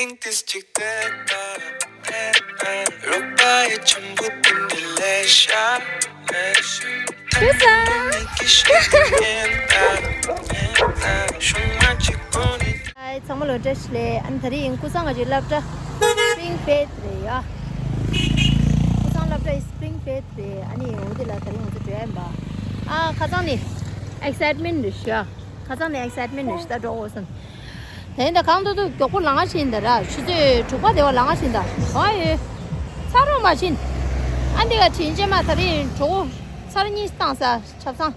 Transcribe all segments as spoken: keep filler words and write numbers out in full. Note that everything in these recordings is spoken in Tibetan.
ཏིས་ཅིག་ཏེ་ཏ་ཏེ་ཏ་རོགས་པ་ཡི་ཆུན་པོ་ཏིན་ཏི་ལེ་ཤ་ལེ་ཤ། ཁུ་སང་། ཨའི་ཚང་མ་ལོ་བཀྲ་ཤིས་བདེ་ལེགས། ཨ་ནི་དེ་རིང་ཁུ་སང་ང་ཅིག་སློབ་གྲྭ་Spring Fete རེད་ཡ། ཁུ་སང་སློབ་གྲྭ་Spring Fete རེད། ཨ་ནི་འོ་དེ་ལ་དེ་རིང་ང་ཚོ་འགྲོ་ཡ་ཡིན་པ། ཨ་ཁ་སང་ནི་excitement རེད་ཤག་ཁ་སང་ནི་excitement རེད་ཤག་ད་འགྲོ་དགོས་སམ། དེ་ཡིན་ད་གང་ཐུབ་ཐུབ་མགྱོགས་པོ་ལམ་ཁ་ཕྱིན་ད་ར། ཆུ་ཚོད་དྲུག་པ་དེ་བ་ལམ་ཁ་ཕྱིན་ད། ག་ཡོད། ཚ་རོགས་མ་ཕྱིན། ཨ་འདི་ག་དྲིན་ཆེན་མ་དེ་རིང་གྲོགས་ཚར་གཉིས་བཏང་ས་ཆབ་གསང་།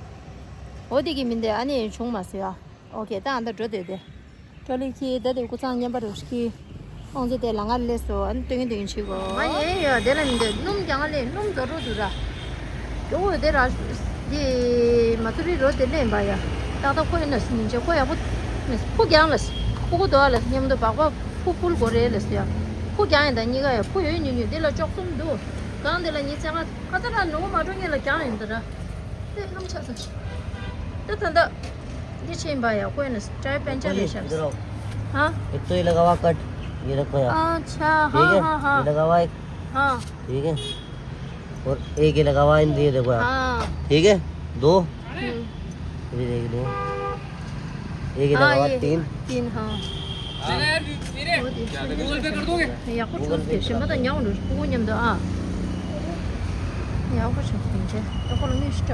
འོ་དེ་གི་མིན་དེ་ཨ་ནི་བྱུང་མ་སོང་ཡ། ཨོ་ཁེ་ད་ཨ་ད་འགྲོ་དེ་དེ། ཀྲོ་ལི་ཁྱི་ད་དེ་སྐུ་ཚང་མཉམ་པ་རུ་ཤི། ཨོང་ཙེ་དེ་ལ་ང་ལས་སོ་ཨ་ནི་སྟོན་གྱི་སྟོན་གྱི་བྱེད་གོ། ང་ཡན་ཡོད་དེ་ལ་མི་འདོད་སྣུམ་རྒྱང་ལས་སྣུམ་རྫོ་རོ་འདུག་ར། ཡོ་དེ་ར། དེ་མ་ཚུ་རི་རོ་དེ་ལེན་པ་ཡ། ཏག་ཏག་ཁོ་ཡིན་ན་སྙིང་རྗེ་ཁོ་ཡག་པོ། ཕུ་རྒྱང་ལ། ཕུ་གུ་དོ་ལ་མཉམ་དུ་སྦག་སྦག་ཕུ་ཕུལ་དགོ་རེད་ལ་ཟེར་ཡ། ཕུ་རྒྱང་ཡིན་ད་གཉིས་ཀ་ཡ་ཕུ་ཡོད་ཉུང་ཉུང་དེ་ལ་ཅོག་གསུམ་འདུག་གང་དེ་ལ་ཉི་ཚེ་ང་ཁ་ཚ་ར་ནུ་མ་འགྲོ་ངེས་ལ་རྒྱང་ཡིན་ད་ར། དེ་ལམ་ཆགས་སོང་། དེ་ད་ད། འདི་ཕྱིན་པ་ཡ་ཀོས་ནས་ཊའི་པན་ཅར་རེད་ཤག हाँ। एक तो ये लगा हुआ कट, ये रखो यार। अच्छा, ठीक हाँ, है? हाँ, हाँ। ये लगा हुआ एक। हाँ। ठीक है। और एक ये लगा हुआ है, ये देखो यार। हाँ। ठीक है। दो। हम्म। ये देख लो। एक ये लगा हाँ, हुआ ये तीन। तीन, हाँ। वो देखो। गूगल पे कर दोगे? या कुछ Google पे कर दो। ཡག་པོ་བྱུང་། ཡག་པོ་བྱུང་།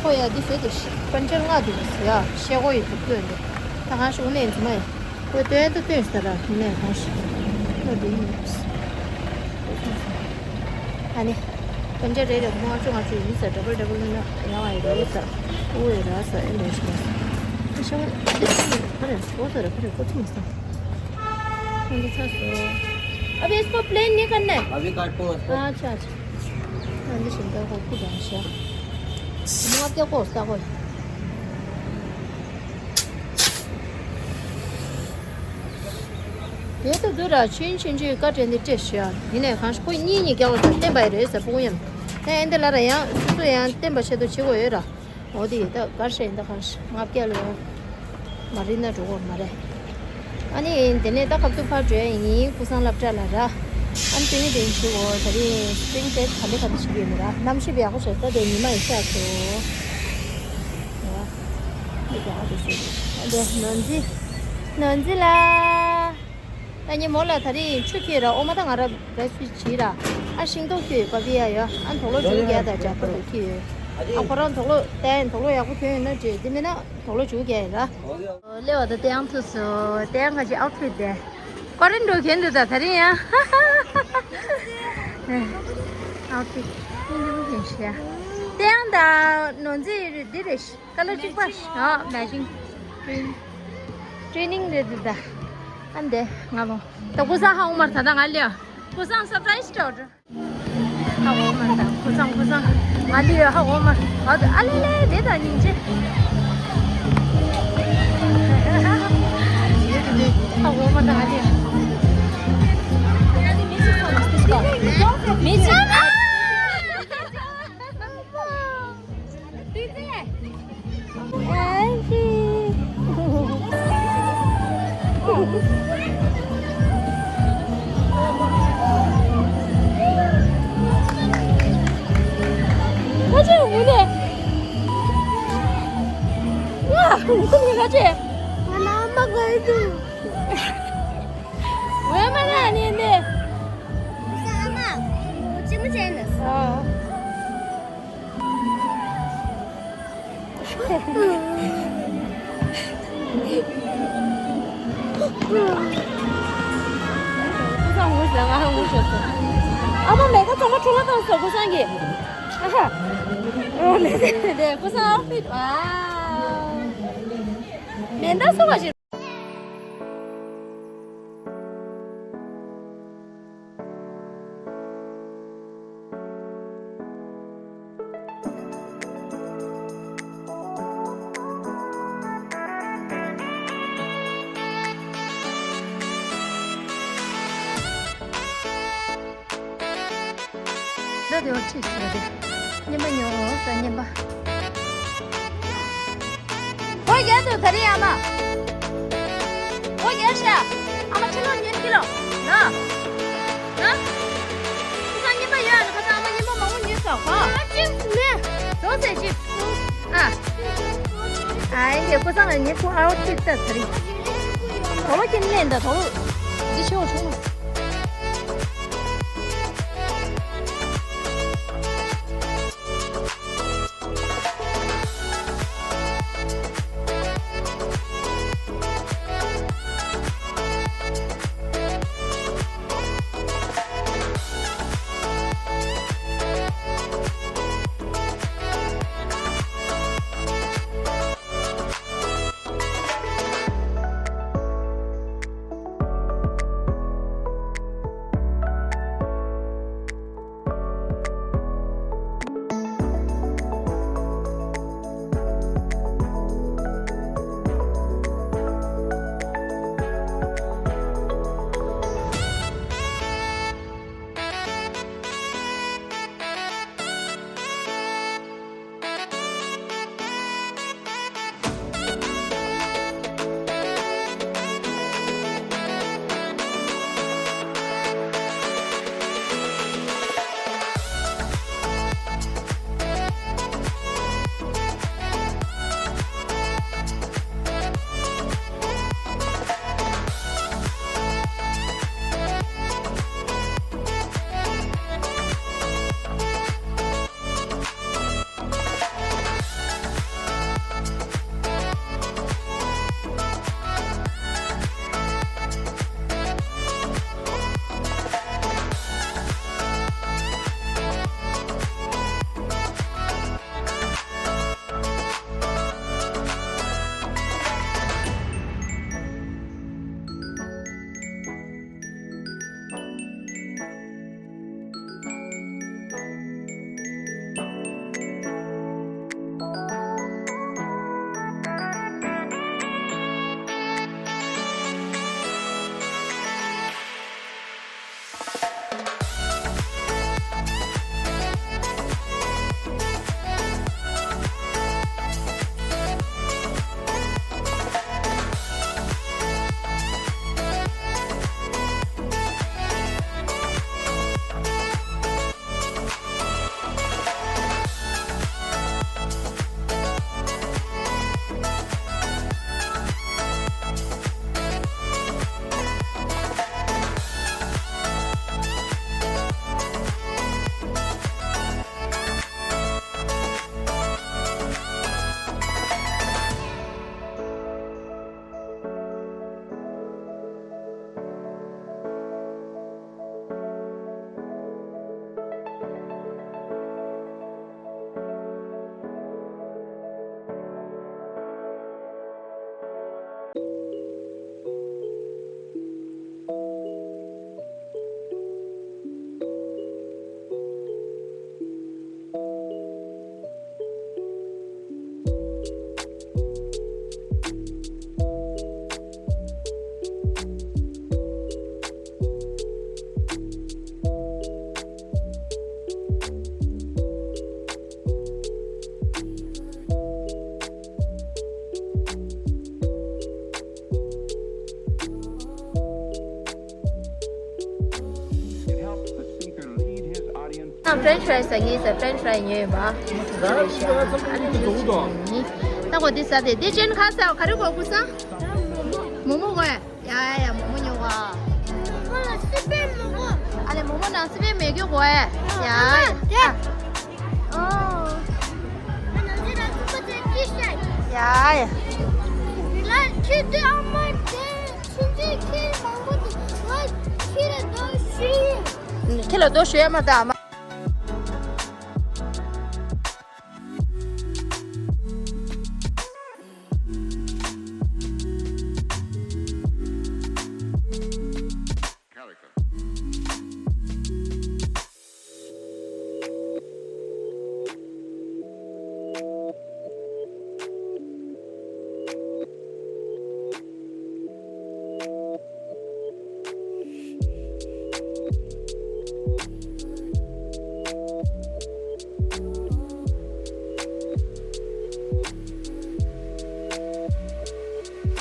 ཁོ་ཡ་འདི་བཟོས་ཏེ་པན་ཅར་ལྔ་འདུག་ཟེར་ཡ་ཤེལ་སྒོ་ཡི་དུ་བཀོད་འདུག་ད་གང་ཞིག་ནས་འཛིན་མ་ཡ་ཁོས་སྟོན་དུ་སྟོན་ཟེར་ར་ནས་གང་ཞིག་ལོ་འདི་ཡིན། ཨ་ནི་པན་ཅར་རེ་རེ་ཁོ་ང་ཚོ་ང་ཚོ་ཡིན་ཟེར། ཌབ་བལ་ཌབ་བལ་ན་ཡང་བ་ཡི་རེད་ཟེར། ཨུ་ཡི་ར་ཟེར། ཨེ་འདྲ་ཞིག་ན་ཤེལ་སྒོ་འདི་ཁ་རེ་སྒོ་ཟེར་ར་ཁ་རེ་ཁོ་ཚོ་མི་སང་ཁོང་ཚོ་ཚ་སོ། अब इसको प्लेन नहीं करना है? अभी काटो उसको। अच्छा, अच्छा। ཨ་འདི་བཞིན་ད་ཁོ་ཁུ་དང་ཤ། མ་སྐྱ་ཁོ་ས་ཁོ། དེ་ལྟ་དུ་ར་ཆུན་ཆུན་ཆུན་བཀའ་དྲིན་འདི་སྤྲད་ཤག་ཡིན་ནའི་གང་ཤ་ཁོ་གཉིས་གཉིས་རྒྱག་པ་དང་བསྟན་པ་ཡི་རེད་ཟེར་ཕྲུ་གུ་མཉམ། ད་ཨེ་འདི་ལ་ར་ཡང་སོ་སོ་ཡང་བསྟན་པ་ཆེད་དུ་བྱེད་དགོས་ཡོད་ར། འོ་དེ་ཡིན་ད་གར་ཤ་ཡིན་ད་གང་ཤ་ལྔ་བརྒྱ་ལོ། མ་རིག་ན་འགྲོ་གོ་མ་རེད། ཨ་ནི་དེ་ནས་ད་ཁ་ཐུག་ཕར་འགྲོ་ཡ་ཡིན། ཁུ་སང་སློབ་གྲྭ་ལ་ར། ཨ་ནི་དེ་ནས་དེ་ནས་ཞུ་གོ་ད་རེས་Spring Fete ག་འདྲ་ག་འདྲ་ཞིག་ཡོད་མེད་ར། གནམ་གཤིས་ཡག་པོ་ཞིག་ད་དེ་ཉི་མ་ཡི་ཤར་སོང་། ཡ། འདི་ག་ཨ་དེ་ཟེར། ཨ་དེ་ནོར་འཛིན། ནོར་འཛིན་ལ། ད་ཉི་མོ་ལ་ད་རེས་ཆུ་ཁྱེར་ར་ཨོ་མ་ད་ང་ར་བེ་སི་བྱིས་ར། ཨ་ཤིང་ཏོག་ཁྱེར་ཡོད་པ་བི་ཡ་ཡོད། ཨ་དོག་ལོ་བྱུག་རྒྱ་དང་འཇག་པ་དུ་ཁྱེར་ཡོད། ཨ་ཁོ་རང་དོག་ལོ་བསྟན་དོག་ལོ་ཡག་པོ་གྱོན་ཡོད་ན་བྲིས། དེ་མིན་ན་དོག་ལོ་བྱུག་རྒྱ་ཡིན་ར། ལེ་བ་ད་དེ་ཡང་ཐུག་སོ། དེ་ཡང་ང་ཅི་ཨའུ་ཕིད་དེ། ཀོ་རིན་འགྲོ་མཁན་འདུག་ད་ད་རིང་ཡང་། ཨའུ་ཕིད་ཨིན་ཇི་མི་མཁན་ཤི་ཡ། དེ་ཡང་ད་ནོར་འཛིན་ཡོད་རེད་འདི་རེད་ཤི། ཀ་ལར་གཅིག་པ་ཤི། ཨ་མེ་ཅིང་། ཀྲིན་ཀྲིན་ནིང་རེད་འདུག་ད། ཨ་འདི་ང་མོ། ད་ཀུ་སང་ཧ་འོ་མར་ད་ད་ང་ལེ། ཀུ་སང་སར་པ་རའི་སི་སྤྲོད། ཧ་གོ་མ་ད་ཁུ་ཚང་ཁུ་ཚང་། ང་འདི་ཡོད་ཧ་གོ་མ། ང་འདི་ཨ་ལེ་ལེ་དེ་ད་སྙིང་རྗེ། ཧ་གོ་མ་ད་ང་འདི་ཡོད། མི་ཚང་། ཨ་མ་མེ་ཀ་ཚང་མ་འཁྲུག་ལ་བཏང་སོང་ཀུ་སང་གིས། ཨ་ཧ། ཨོ་ལེ་ལེ་ལེ་ཀུ་སང་ཨའུ་ཕིད་ཝའོ། མེ་མདའ་སུ་བ་ཞིག་འདི་དེ་བ་ཁྲིད་ཟེར་ཏེ། རྔན་པ་ཉོ་འོང་ས་རྔན་པ། སྒོ་རྒྱག་འདུག་ད་རིང་ཨ་མ། སྒོ་རྒྱག་ཤག་ཨ་མ་ཕྱི་ལོགས་ཉན་གྱི་ལོ། ལ། ལ། ཁ་སང་རྔན་པ་ཡོད་ཨ་ནི། ཁ་སང་ཨ་མ་རྔན་པ་མང་པོ་ཉོས་སོང་། གོ། ཨ་ཅིབ་སི་མེད། ཟོ་ཟེར་ཅིབ་སི། ཨ། ཨ་ཡེ་ཀོ་སང་ལ་ཉེ་ཁུ་ཨའོ་ཐིག་ཏ་ཚ་རི། དོ་ལོ་ཀྱི་ནས་འདའ་དོ་ལོ། འདི་ཤོག་ཆུང་། It helps the speaker lead his audience. ཨ། French fries ཟ་གི་ཡིན་ཟེར། French fries ཉོས་ཡོད་པ། ད་གོ་འདི་ཟ་དེ། འདི་ཅན་ཁ་ཟ་ག་རེ་གོ་གུ་ས། མོག་མོག་གོ་ཡ། ཡ་ཡ། མོག་མོག་ཉོ་ག། ཁོ་ལ་སི་པན་མོག་མོག། ཨ་ལེ། མོག་མོག་ནང་སི་པན་མེད་རྒྱུ་གོ་ཡ། ཡ་ཡ། ཨོ། ཨ་ནང་ཚེ་རང་ཚོ་ཁོ་ཚོའི་ཀི་ཤ། ཡ་ཡ། ལ་ཁྱེད་དུ་ཨ་མ་དེ་ཕྱིན་ཆད་ཁྱེད་མང་པོ་དེ་ང་ཁྱེད་ལ་རྡོ་ཞུ་ཡིན། ཁྱེད་ལ་རྡོ་ཞུ་ཡ་མ་ད་ཨ་མ།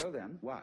Well then, why?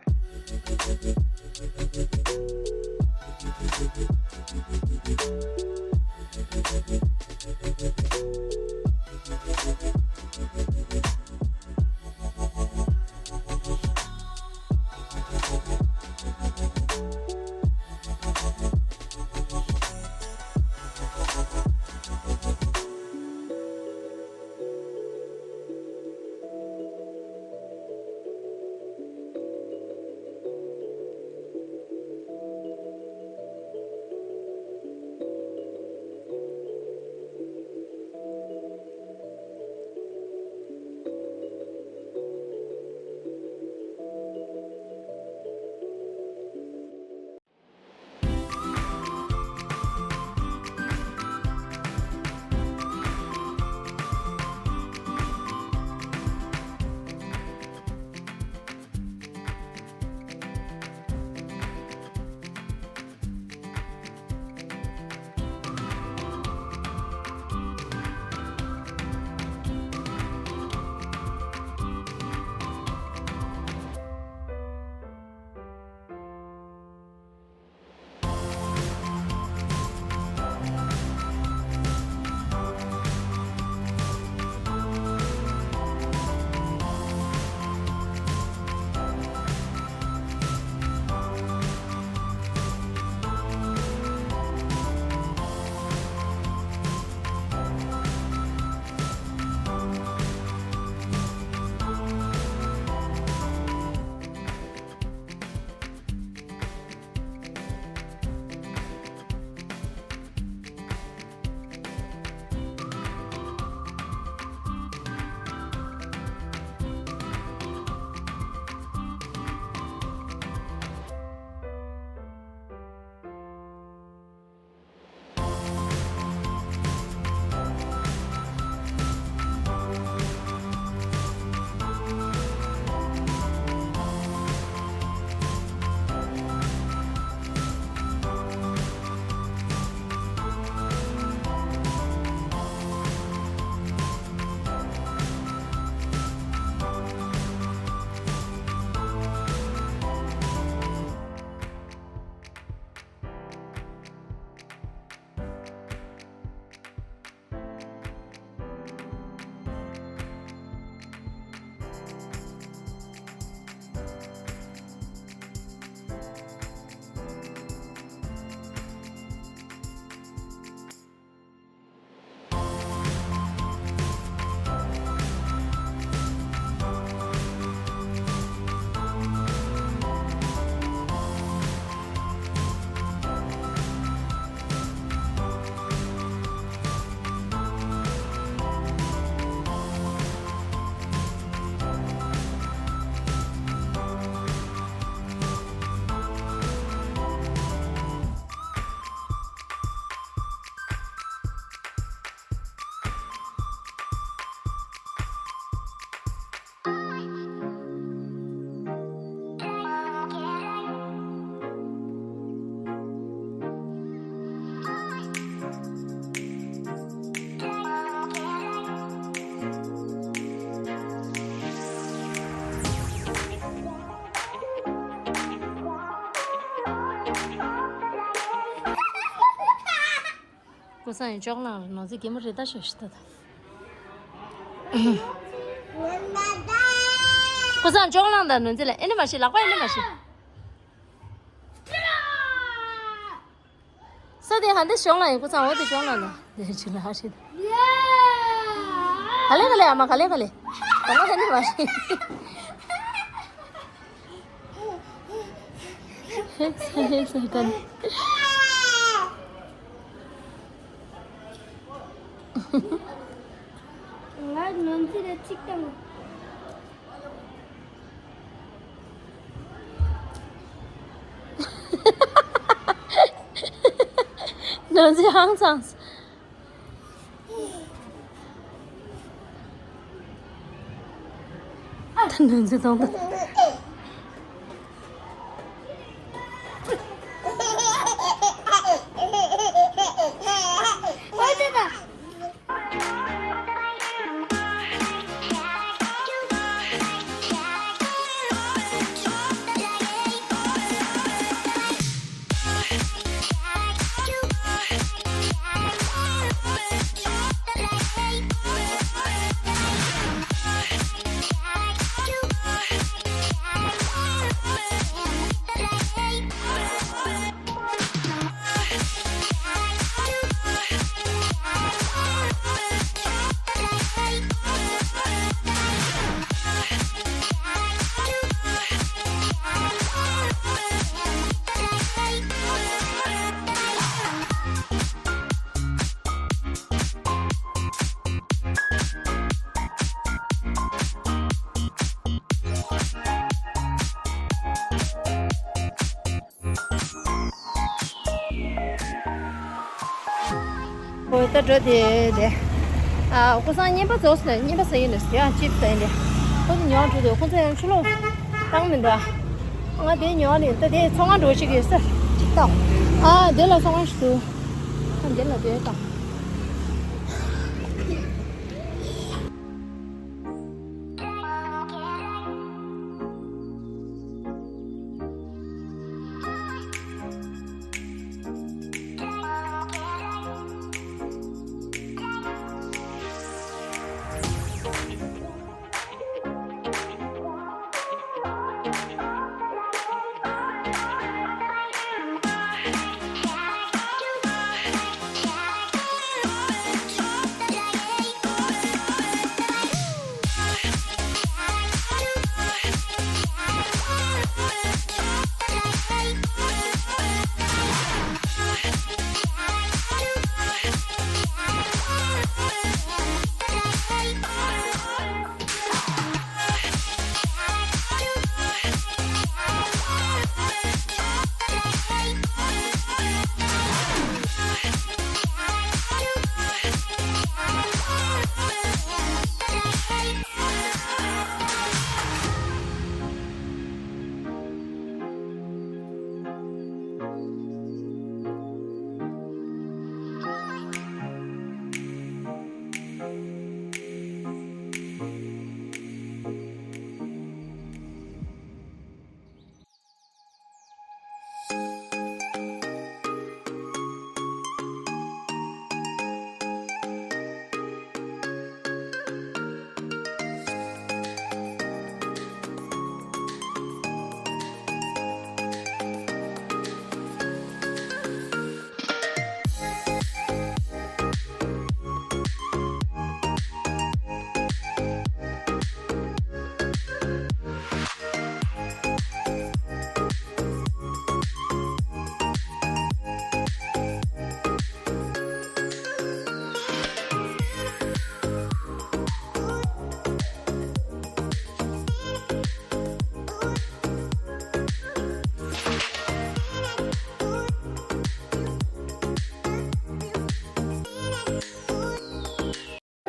ཀུན་བཟང་ཡང་ཅོག་ལངས་རེད། ནོར་རྫི་གད་མོ་རེད་ད་ཤོག་ཤི་ད་ད། ཀུན་བཟང་ཅོག་ལངས་ད་ནོར་རྫི་ལ་ཨེ་ནི་མ་ཤི་ལག་པ་ཨེ་ནི་མ་ཤི། ས་དེ་ཧ་འདི་ཤོག་ལངས་ཡིན་ཀུན་བཟང་འོ་དེ་ཤོག་ལངས་ད་དེ་ཆུ་ལ་ཧ་ཤི་ད། ག་ལེ་ག་ལེ་ཨ་མ་ག་ལེ་ག་ལེ། ག་ལེ་ཨེ་ནི་མ་ཤི། ཧེ་ཧེ་ཧེ་ཟེར་ག་ནི། ང་ནོར་རྫི་ལ་གཅིག་བཏང་། ནོར་རྫི་ཧང་སངས། ད་ནོར་རྫི་གཏོང་ད། ད་འགྲོ་དེ་དེ། ཨ། སྐུ་སངས་བརྙན་པ་རྫོགས་སོང་ནས་བརྙན་པ་ཟ་ཡིན་ནས་ཡང་ཅིབ་ཟ་ཡིན་དེ། ཁོ་ཚོ་ཉོ་འགྲོ་དེ་ཁོ་ཚོ་ཡང་ཕྱི་ལོགས་བཏང་མི་འདུག་ང་དེ་ཉོ་ནས་ད་དེ་ཚོང་ཁང་འགྲོ་ཞིག་ཡོད་ས་ཅིག་བཏང་། ཨ། དེ་ལ་ཚོང་ཁང་ཞིག་འདུག་ཨ། དེ་ལ་དེ་བཏང་།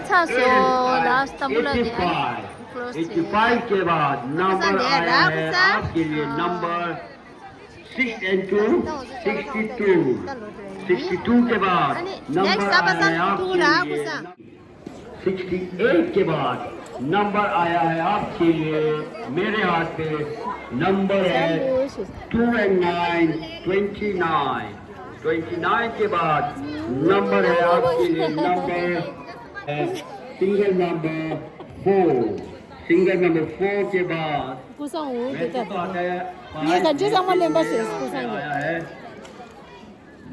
ཚར་སོང་། ལ་སྟམ་བུ་ལ་དེ་ཨ་ནི་ཀློ་སི་བྱས། ཨེ་ཊི་ཕའིབ་के बाद नंबर आया है आपके लिए number six and two sixty two. Sixty two के बाद नंबर आया है आपके लिए सिक्सटी एट के बाद नंबर आया है आपके लिए, मेरे हाथ पे नंबर है two and nine twenty nine. Twenty nine के बाद नंबर है आपके लिए नंबर है single number four. Single number four के बाद སྐུ་སངས་འོ་དེ་ལྟ་དེ་ངས་ག་འདྲ་ཚང་མ་ལེན་པ་ཟེར། སྐུ་སངས་ཀྱི།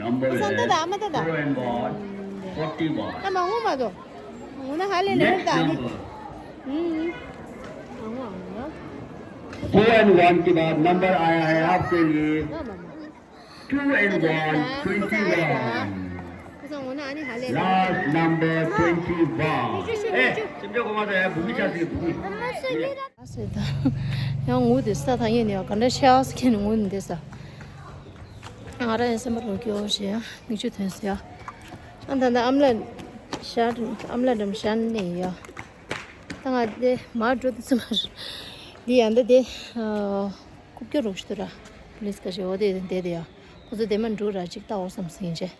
नंबर है four and one forty one. ཨ་མ་ངོ་མ་དོ། ངོ་ན་ཧ་ལས་ལེན་ད་ནི། hmm. Four and one के बाद नंबर आया है आपके लिए two and one twenty one. Last number twenty one. ए, चिमटे घुमा दो यार, भूमि चाची की भूमि। ཡང་ངུ་དེ་ས་ཐང་ཡིན་ཡང་ག་འདྲ་ཤ་ཨ་སི་ཁེན་ངུ་འདི་ས། ང་རང་ཡང་སེམས་པ་ལོ་སྐྱོ་ཞེས་མིག་ཆུ་ཐོན་སོང་ཡ། ཨ་ད་ད་ཨམ་ལ་ཤ་ཨམ་ལ་འགྲམ་ཤ་ནས་ཡ། ད་ང་དེ་མར་འགྲོ་དུས་ཙམ་པ་འདི་ཡ་འདི་དེ་རྐུབ་ཀྱོག་རོགས་ཞུ་དུ་ར། པུ་ལིས་ཀ་ཞེ་འོ་དེ་དེ་དེ་ཡ། ཁོ་ཚོ་དེ་མ་འགྲོ་ར་ཅིག་ལྟ་འོ་བསམ་སོང་ཡིན་ཅེ།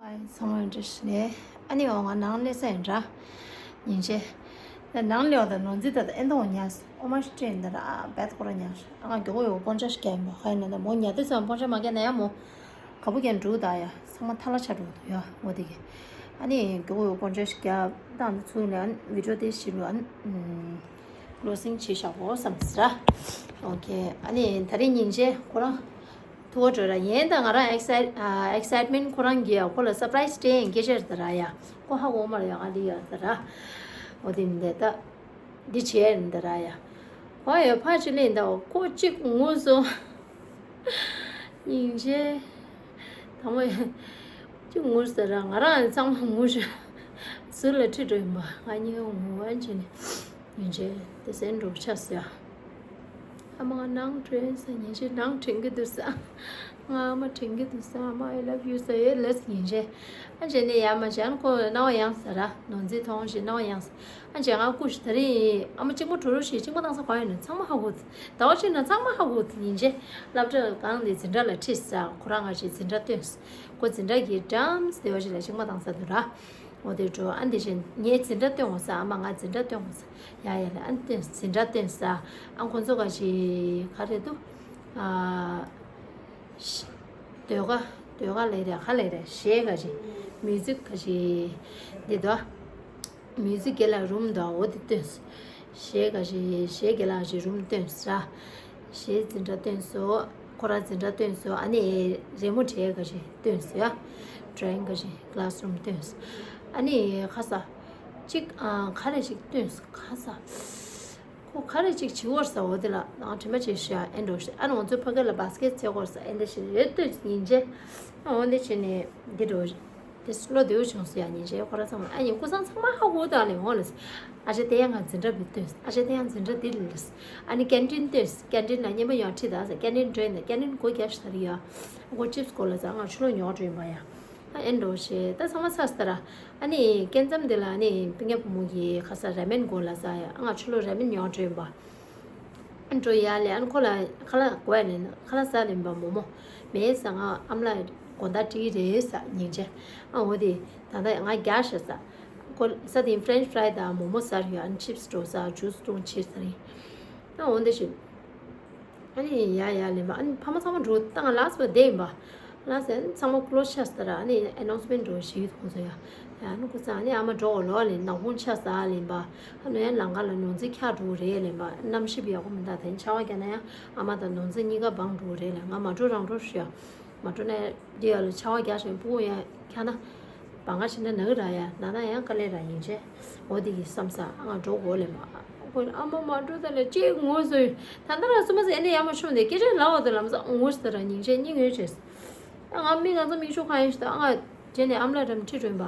ཨ་ཚང་མ་འདྲི་ཞུ་ནས། ཨ་ནི་འོ་ང་ནང་སླེབས་ས་ཡིན་འདྲ། ཉིན་བྱེད། ནང་སླེབས་པ་དང་ནོར་འཛིན་ད་ལྟ་ཨེ་འདོང་ཉག་ཨོ་མ་ཤི་ཊེན་ད་ར་བད་ཁོ་ར་ཉག་ཨ་ང་མགྱོགས་པོ་ཡོད་པོན་ཆ་ཞིག་རྒྱག་ཡིན་པ་ཧ་ཡིན་ན་ད་མོ་ཉ་དེ་ཚོ་པོན་ཆ་མ་རྒྱག་ན་ཡ་མོ། ག་བུ་ཀྱང་འགྲུག་ད་ཡ་ཚང་མ་ཐ་ལ་ཆ་འགྲོ་འདུག་ཡ་མོ་དེ་གི། ཨ་ནི་མགྱོགས་པོ་ཡོད་པོན་ཆ་ཞིག་རྒྱག་ད་འདི་ཚུགས་ནས་ཨ་ནི་བི་ཌིའོ་དེ་ཞིག་ལོ་ཨ་ནི། ཀློ་སིང་བྱེད་བཞག་གོ་བསམ་ཟེར། ཨོ་ཁེ། ཨ་ནི་ད་རེས་ཉིན་བྱེད་ཁོ་རང་ཐུ་བ་འགྲོ་ར་ཡིན་ད་ང་རང་ཨེག་སའི་ཨེག་སའིཊ་མེན་ཁོ་རང་གི་ཡ་ཁོ་ལ་སར་པ་རའི་སི་སྤྲད་ཡིན་སྐད་ཆ་རེད་ད་ར་ཡ། ཁོ་ཧ་གོ་མ་ར་ཡ་ང་འདི་ཡ་ད་ར། ཨོ་དེ་མི་འདི་ད། འདི་བྱས་རེད་ད་ར་ཡ། ཁོ་ཡ་ཕ་ཅི་ལེན་ད་ཁོ་གཅིག་ངུ་སོང་། སྙིང་རྗེ། དང་པོ་ཅི་ངུ་ཟེར་ར་ང་རང་ཚང་མ་ངུ་ཤ། ཟུར་ལ་ཁྲིད་འགྲོ་ཡིན་པ་ང་གཉིས་ངུ་བ་ཅི་ནི། སྙིང་རྗེ་དེ་སེན་འགྲོ་ཆ་ཟེར། ཨ་མ་ང་ནང་དྲན་ས་ཉིན་ཞིག་ནང་དྲན་གི་འདུག་ས། ང་ཨ་མ་དྲན་གི་འདུག་ས། ཨ་མ་I love you ས་ཡོད་ལས་ཉིན་ཞིག་ཨ་བྱས་ནས་ཡ་མ་བྱས་ན་ཁོ་སྣང་བ་ཡངས་ས་ར་ནོར་འཛིན་མཐོང་ཞིག་སྣང་བ་ཡངས་ས། ཨ་བྱས་ང་སྐུ་ཞིག་ད་རིང་ཨ་མ་གཅིག་མ་གྲོ་རུ་ཞིག་གཅིག་མ་བཏང་ས་གང་ཡོད་ན་ཚང་མ་ཧ་གོ། ཟླ་བ་གཅིག་ན་ཚང་མ་ཧ་གོ་ཉིན་ཞིག་སློབ་གྲྭ་གང་དེ་འཛིན་གྲྭ་ལ་ཁྲིད་ས་ཁོ་རང་ང་ཞིག་འཛིན་གྲྭ་སྟོན་ས། ཁོ་འཛིན་གྲྭ་གི་འགྲམ་སྡེ་བ་ཞིག་ལ་གཅིག་མ་བཏང་ས་འདུག་ར། འོ་དེ་འགྲོ་ཨ་འདི་བཞིན་ངའི་འཛིན་གྲྭ་སྟོན་འོང་ས། ཨ་མ་ང་འཛིན་གྲྭ་སྟོན་འོང་ས། ཡ་ཡ་ལ་ཨ་འདི་འཛིན་གྲྭ་སྟོན་ས། ཨ་ཁོ་ཚོ་ག་ཞིག་ག་རེ་འདུག་ཨ་ཤ་ཟློས་གར་ཟློས་གར་ལས་རེད་ག་ལས་རེད་གཞས་ག་ཞིག་མིའུ་ཛིག་ག་ཞིག་འདི་འདུག་མིའུ་ཛིག་དགེ་ལགས་རུམ་འདུག་འོ་དེ་སྟོན་ས། གཞས་ག་ཞིག་གཞས་དགེ་ལགས་ཞིག་རུམ་སྟོན་ས། གཞས་འཛིན་གྲྭ་སྟོན་སོ། ཁོ་ར་འཛིན་གྲྭ་སྟོན་སོ། ཨ་ནི་རི་མོ་བྲིས་ག་ཞིག་སྟོན་སོ་ཡ། ཌོ་རོ་ཡིང་ག་ཞིག་ཀླ་སི་རུམ་སྟོན་སོ། ཨ་ནི་ཁ་ས། གཅིག་ཨ་ག་རེ་ཞིག་སྟོན་སོ་ག་ས། ཁོ་ག་རེ་ཅིག་བྱི་བོར་ས་འོ་དེ་ལ་ང་དྲི་མ་ཅིག་ཞུ་ཡ་ཨེ་འགྲོ་ཞིག་ཨ་ནི་ང་ཚོའི་ཕ་གི་ལ་བཱ་སི་ཀེ་ཊི་རྩེ་གོར་ས་ཨེ་འདི་ཞིག་རེད་ལྟོས་ཡིན་ཅེ། ཨ་འོ་འདི་བྱས་ནས་འདི་འགྲོ་རེད། དེ་བློ་བདེ་བོ་བྱུང་སོང་ཡ་ཉིན་བྱས་ཁོ་ར་ཚང་མ་ཨ་ཡིན་སྐུ་སང་ཚང་མ་ཧ་གོ་དང་ལས་འོང་ལས། ཨ་ཅེ་དེ་ཡང་ང་འཛིན་གྲྭ་བི་སྟོན། ཨ་ཅེ་དེ་ཡང་འཛིན་གྲྭ་འདི་ལས། ཨ་ནི་ཀན་ཊིན་སྟོན། ཀན་ཊིན་ལ་ཉན་པ་ཡོང་ཁྲིད་ད་ཟེར་ཀན་ཊིན་འགྲོ་ཡིན་ད་ཀན་ཊིན་སྒོ་རྒྱབ་ཤི་ད་རི་ཡ། ཁོ་ཅིབ་སི་སྐོར་ལ་ཟ་ང་ཆུ་ལོག་ཉོག་འགྲོ་ཡིན་པ་ཡ། ཨ་ཨེ་འགྲོ་ཞེས་ད་ཚང་མ་ཚར་སི་ད་ར། ཨ་ནི་སྐྱེ་མཚམས་འདི་ལ་ཨ་ནི་པིང་ཉ་བུ་མོ་གི་ཁ་ས་ར་མེན་སྒོ་ལ་ཟ་ཡ་ང་ཆུ་ལོག་ར་མེན་ཉོག་འགྲོ་ཡིན་པ། འགྲོ་ཡ་ལེ་ཨན་ཁོ་ལ་ཁ་ལག་གོ་ཡ་ལེ་ན་ཁ་ལག་ཟ་ལེན་པ་མོ་མོ། མེད་ས་ང་ཨམ་ལ་དགོང་དག་བྲིས་རེད་ས་ཉིན་བྱས། ཨ་འོ་དེ་ད་ལྟ་ང་རྒྱག་ཤ་ས། ཁོ་ས་དེ་ཕ་རེན་ཆི་ཕ་རའི་དང་མོ་མོ་ཟ་རེད་ཨན་ཆིབ་སི་འགྲོ་ས་ཇུ་སི་འཐུང་ཕྱིར་ས་རེད། ཨ་འོ་དེ་བཞིན། ཨ་ནི་ཡ་ཡ་ལེན་པ་ཨ་ནི་ཕ་མ་ཚང་མ་འགྲོ་ད་ང་ལགས་སོ་བསྡད་ཡིན་པ། ལ་ཟེར་ཚང་མ་ཀློ་ཤ་ཟ་ར་ཨ་ནི་ཨེ་ནོན་སི་མེན་ཊི་འགྲོ་ཞིག་ཡོད་ཁོང་ཚོ་ཡ། ཡ་ཨ་ནི་ཁོ་ཚང་ཨ་ནི་ཨ་མ་འགྲོ་འོ་ལོ་ལེན་ནག་ཁུང་ཆ་ཟ་ལེན་པ། ཨ་ནི་ཡ་ལང་ཀ་ལ་ནོར་འཛིན་འཁྱག་འགྲོ་རེད་ལེན་པ་གནམ་གཤིས་ཡག་པོ་མི་འདུག་ད་ནི་ཆར་པ་བརྒྱབ་ན་ཡང་ཨ་མ་དང་ནོར་འཛིན་གཉིས་ཀ་སྦང་འགྲོ་རེད་ལེན་ང་མ་འགྲོ་རང་འགྲོ་ཞུ་ཡ། མ་འགྲོ་ན་འདི་ཡ་ལ་ཆར་པ་རྒྱག་བཞིན་སྤུ་གུ་ཡ་འཁྱག་ན། སྦང་ག་ཕྱིན་ན་ན་གི་ར་ཡ་ན་ན་ཡང་དཀའ་ལས་ར་ཡིན་བྱས། འོ་དེ་གི་བསམ་ས་ང་འགྲོ་དགོས་ལེན་པ། ཁོ་ཨ་མ་མ་འགྲོ་ད་ལ་ཅེས་ངོ་སོ་ཡོད། ད་ལྟ་ར་སུ་མ་ཟེར་ཨེ་ནས་ཡ་མ་ཤོང་དེ་སྐད་ཆ་ལ་འོ་དེ་ལམ་སང་ངོ་ཟེར་ར་ཉིན་བྱས་གཉིད་ངོས་བྱས། ད་ང་མི་ང་ཚོ་མིག་ཆུ་གང་ཡིན་ཞིག་ད་ང་རྗེས་ནས་ཨམ་ལ་འགྲམ་ཁྲིད་འགྲོ་ཡིན་པ།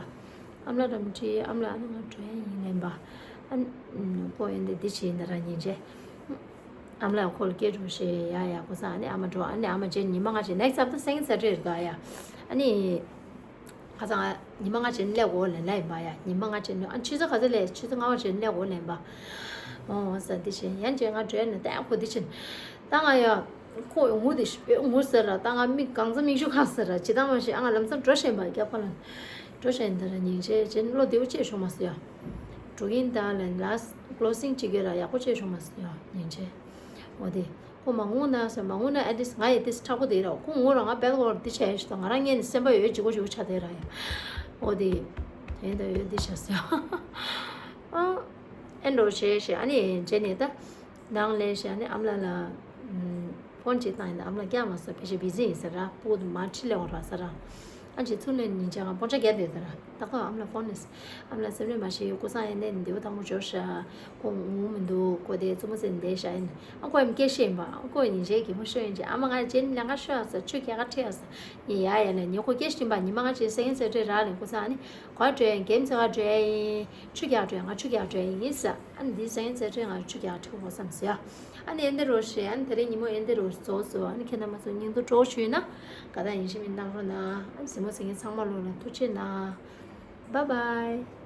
ཨམ་ལ་འགྲམ་ཁྲིད་ཨམ་ལ་ཨ་ནི་ང་འགྲོ་ཡ་ཡིན་ལེན་པ། ཨ་ཁོ་ཡིན་དེ་འདི་བྱས་ཡིན་ད་ར་ཉིན་བྱས། ཨམ་ལ་ཁོ་ལ་སྐད་འགྲོ་ཞེས་ཡ་ཡ་ཁོ་སང་ཨ་ནི་ཨ་མ་འགྲོ་ཨ་ནི་ཨ་མ་རྗེས་ཉི་མ་ལྔ་རྗེས་next after second Saturday རེད་ད་ཡ། ཨ་ནི། ཁ་སང་ཉི་མ་ལྔ་ཅན་སླེབས་འོ་ལེན་ལ་ཡིན་པ་ཡ། ཉི་མ་ལྔ་ཅན་ཨ་ཆུ་ཚོད་ག་ཚོད་སླེབས་ཆུ་ཚོད་ལྔ་པ་ཅན་སླེབས་འོ་ལེན་པ། འོ་ས་འདི་བྱས་ཡན་ཅན་ང་བྲོས་ནས་ལྟ་ཡ་ཁོ་འདི་ཕྱིན། ད་ང་ཡ། ཁོ་ངུ་འདི་ངུ་ཟེར་ར་ད་ང་མིག་གང་ཚ་མིག་ཆུ་གང་ཟེར་ར་ཇི་ལྟར་མ་ཤེས་ཨ་ང་ལམ་སང་འགྲོ་བཞིན་པ་རྒྱབ་ཁ་ལ། འགྲོ་བཞིན་འདི་ར་ཉིན་བྱས་ཅན་བློ་བདེ་བོ་ཅེས་བྱུང་མ་སོང་ཡ། འགྲོ་གིན་ད་ལན་ལ་closing ཅིག་གི་ར་ཡག་པོ་ཅེས་བྱུང་མ་སོང་ཡ་ཉིན་བྱས། འོ་དེ། ཁོ་མ་ངུ་ན་ཟེར་མ་ངུ་ན་at least ང་ཡི་ཏིས་དྲག་པོ་དེ་ར་ཁོ་ངུ་ར་ང་བལ་གོར་འདི་བྱས་ཤི་ད་ང་རང་ངན་ནི་སེམས་པ་ཡོད་ཅིག་གོ་ཅིག་གོ་ཆ་དེ་ར་ཡ། འོ་དེ། དེ་འདྲ་ཡོད་འདི་བྱ་ཟེར། ཨ། ཨེ་འགྲོ་བྱས་ཤི་ཨ་ནི་རྗེས་ནས་ད། ནང་ལས་ཤི་ཨ་ནི་ཨམ་ལ་ལ། ཕོན་ཅིག་བཏང་ཡིན་ད་ཨམ་ལ་རྒྱག་མ་སོང་ཕལ་ཆེར་བི་ཟི་ཡིན་ཟེར་ར་སྤུ་གུ་དུ་མ་ཁྲིད་ལས་འོང་ར་ཟེར་ར། ཨ་ཅེ་ཚུར་ལེན་ཉིན་ཅང་སྤོན་ཆ་རྒྱག་བསྡད་ཟེར་ར། ད་ཁོ་ཨམ་ལ་ཕོན་ནས། ཨམ་ལ་སེམས་ནས་མ་ཤེས་ཡོད་སྐུ་སང་ཡིན་ནས་འདི་བོ་དང་པོ་འབྱོར་ཤག་ཁོ་ངུ་མི་འདུག་ཁོ་དེ་བཙུན་མོ་ཟེར་འདས་ཤག་ཡིན། ཨ་ཁོ་ཡང་སྐད་ཤེས་ཡིན་པ། ཨ་ཁོ་ཡིན་བྱས་གད་མོ་ཤོར་ཡིན་བྱས་ཨ་མ་ང་ཅན་ལས་ཀ་ཤོར་ཡ་ས་ཆུ་རྒྱག་ག་ཁྲིད་ཡ་ས། ངས་ཡ་ཡ་ལ་ཉེ་ཁོ་སྐད་ཤེས་ཡིན་པ་ཉི་མ་ང་ཅན་སེང་ངན་ཟེར་ཁྲིད་རག་ལས་སྐུ་སང་ཨ་ནི་ག་བྲོས་ཡིན་གེམ་ཚེ་ག་བྲོས་ཡིན། ཆུ་རྒྱག་བྲོས་ང་ཆུ་རྒྱག་བྲོས་ཡིན་ས། ཨ་ནི་འདི་སེང་ངན་ཟེར་ཁྲིད་ང་ཆུ་རྒྱག་ཁྲིད་གོ་བསམ་ཟེར་ཡ། ཨ་ནི་ཨེ་འདི་རོ་ཤེས་ཨ་ནི་དེ་རིང་ཉིན་མོ་ཨེ་འདི་རོ་རྫོགས་སོ། ཨ་ནི་ཁྱེད་རྣམ་པ་ཚོ་སྙིང་སྡུག་གྲོགས་ཞུས་ན་ག་ད་ཡིན་ཤི་མིན་གནང་རོགས་གནང་། ཨ་ནི་གཟིགས་མོ་གཟིགས་མཁན་ཚང་མ་ལོ་ལ་ཐུགས་རྗེ་གནང་། Bye bye.